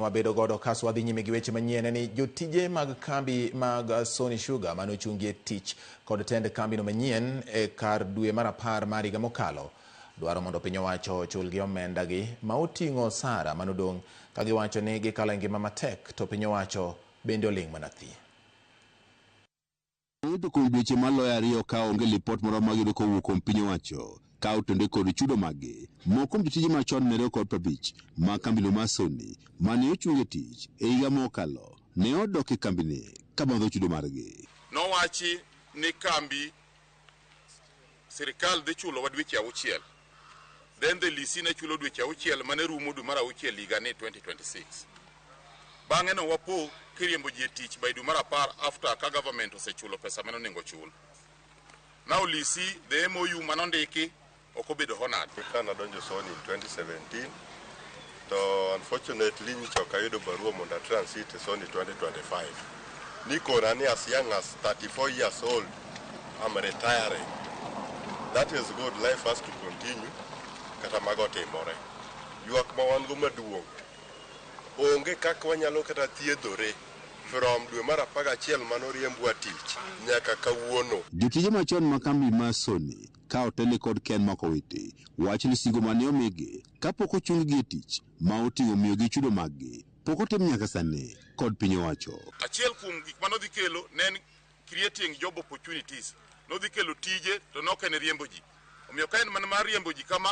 Wabedo godo kaso wadhi nyime gi weche manyien en ni jotije mag kambi mag Sony Sugar mane ochungie tich kod tend kambino manyien e kar dwe mar 10 mar higa mokalo dwaro mondo piny owacho ochulgi omendagi ma oting'o osara manodong' ka giwacho ni gikalo e ngima matek to piny owacho bende oling' mana thi. To kuom dweche maloyo 2 ka onge lipot moro magiyudo kowuok kuom piny owacho ka otende kod chudo maggi. Moko kuom jotije machon 250 mag kambino mar Sony mane ochung e tich e higa mokalo ne odok e kambini ka bandho chudo margi. Nowachi ni kambi sirikal dhi chulowa dweche 6. Then the lisi ne chulo dweche 6 mane rumo dwe mar 6 higa ni 2026. Bang'e no wapo kiriembo ji e tich by dwe mar 10 after ka government osechulo pesa mane onego chul. Now lisi the MOU manondiki ok obedo honored. Ka nadonjo Sony in 2017 to unfortunately nyicha ok ayudo barua mondo a transit e Sony 2025. Nikona ni as young as 34 years old I'm retiring. That is good, life has to continue kata mago timore. Ywak ma wan go maduong' onge kaka wanyalo kata thiedhore from dwe mar 11 manoriembwa tich nyaka kawuono. Jotije machon ma kambi mar Sony ka otele kod Ken Makowiti wacho ni singo mane omigi kapok ochung-gi e tich ma oting'o miyogi chudo maggi pok otim nyaka sani kod piny owacho. Achiel kuom gik manodhi kelo ne en creating job opportunities. Nodhi kelo tije to nok en riembo ji. Omiyo ka en mana mar riembo ji kama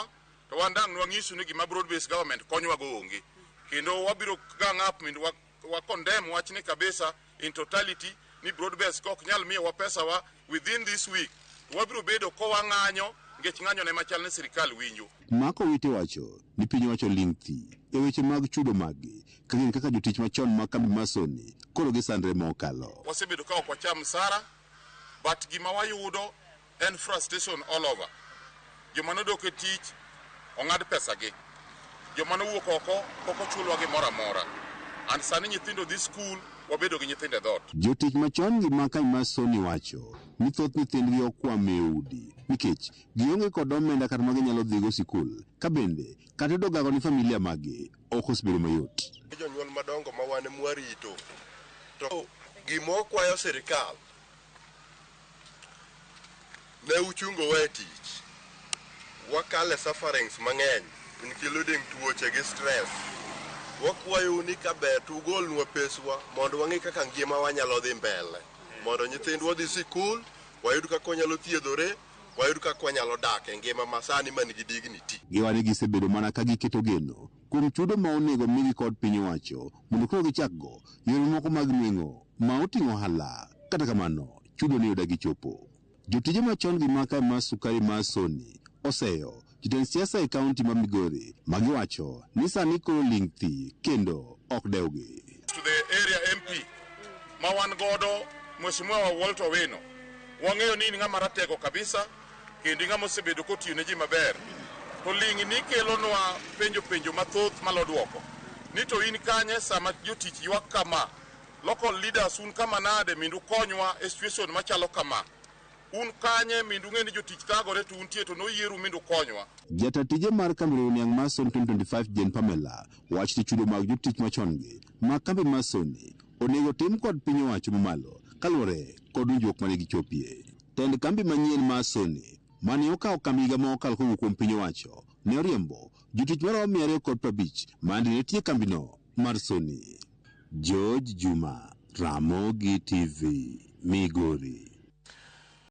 to wan dang' nwanyisu ni gima broad based government konyowa go onge. Kendo wabiro gang up mondo wa condemn wachni kabisa in totality ni broad based ok nyal miyowa pesawa within this week. To wabiro bedo ko wang'anyo nikech ng'anyo ne machal ni sirikal winjo. Makowiti wacho ni piny owacho ling' thi e weche mag chudo maggi ka gin kaka jotich machon mag kambi mar Sony koro gisandre mokalo. Wasebedo ka ok wacham msara but gima wayudo en frustration all over. Joma nodok e tich ong'ad pesagi. Joma nowuok oko pok ochulwa gimoro amora. And sani nyithindo dhi skul, wabedo gi nyithindo e dhoot. Jotich machon gi ma kambi mar Sony wacho ni thoth nyithindgi okwamo e udi nikech gionge kod omenda kata ma ginyalo dhigo sikul ka bende kata yudo gago ni familia maggi ok osebedo mayot. Jonyuol madongo ma wan mwarito to gima wakwayo sirikal ne uchungowa e tich. Wakale sufferings mang'eny including tuoche gi stress. Wakwayou ni kaber to ugolnwa peswa mondo wang'e kaka ngima wanyalo dhi mbele. Mondo nyithindwa odhi sikul, wayud kaka wanyalo thiedhore, wayud kaka wanyalo dak e ngima masani man gi dignity. Giwacho ni gisebedo mana ka giketo geno kuom chudo ma onego migi kod piny owacho mondo koro gichakgo yore moko mag nweng'o ma oting'o ohala. Kata kamano, chudo ne odagi chopo. Jotije machon gi ma kambi mar sukari mar Sony oseyo jotend siasa e kaunti ma Migori ma giwacho ni sani koro ling' thi kendo ok dewgi. To the area MP ma wan godo Mheshimiwa Walter Owino, wang'eyo ni in ng'ama ratego kabisa kendo ng'ama osebedo kotiyo ne ji maber. To ling' ni kelonwa penjo mathoth malo duoko. Ni to in kanye sama jotich ywak kama? Local leaders un kama nade mondo ukonywa e situation machalo kama? Un kanye mondo ung'e ni jotich thagore to untie to noyieru mondo ukonywa. Jata tije mar kambi riwo niang' mar Sony 2025 Jane Pamela wacho ni chudo mag jotich machon gi mag kambi mar Sony onego tim kod piny owacho mamalo kaluwore kod winjruok mane gichopie. Tend kambi manyien mar Sony mane okawo kambi higa mokalo kowuok kuom piny owacho ne oriembo jotich maromo 250 mane nitie kambino mar Sony. George Juma, Ramogi TV, Migori.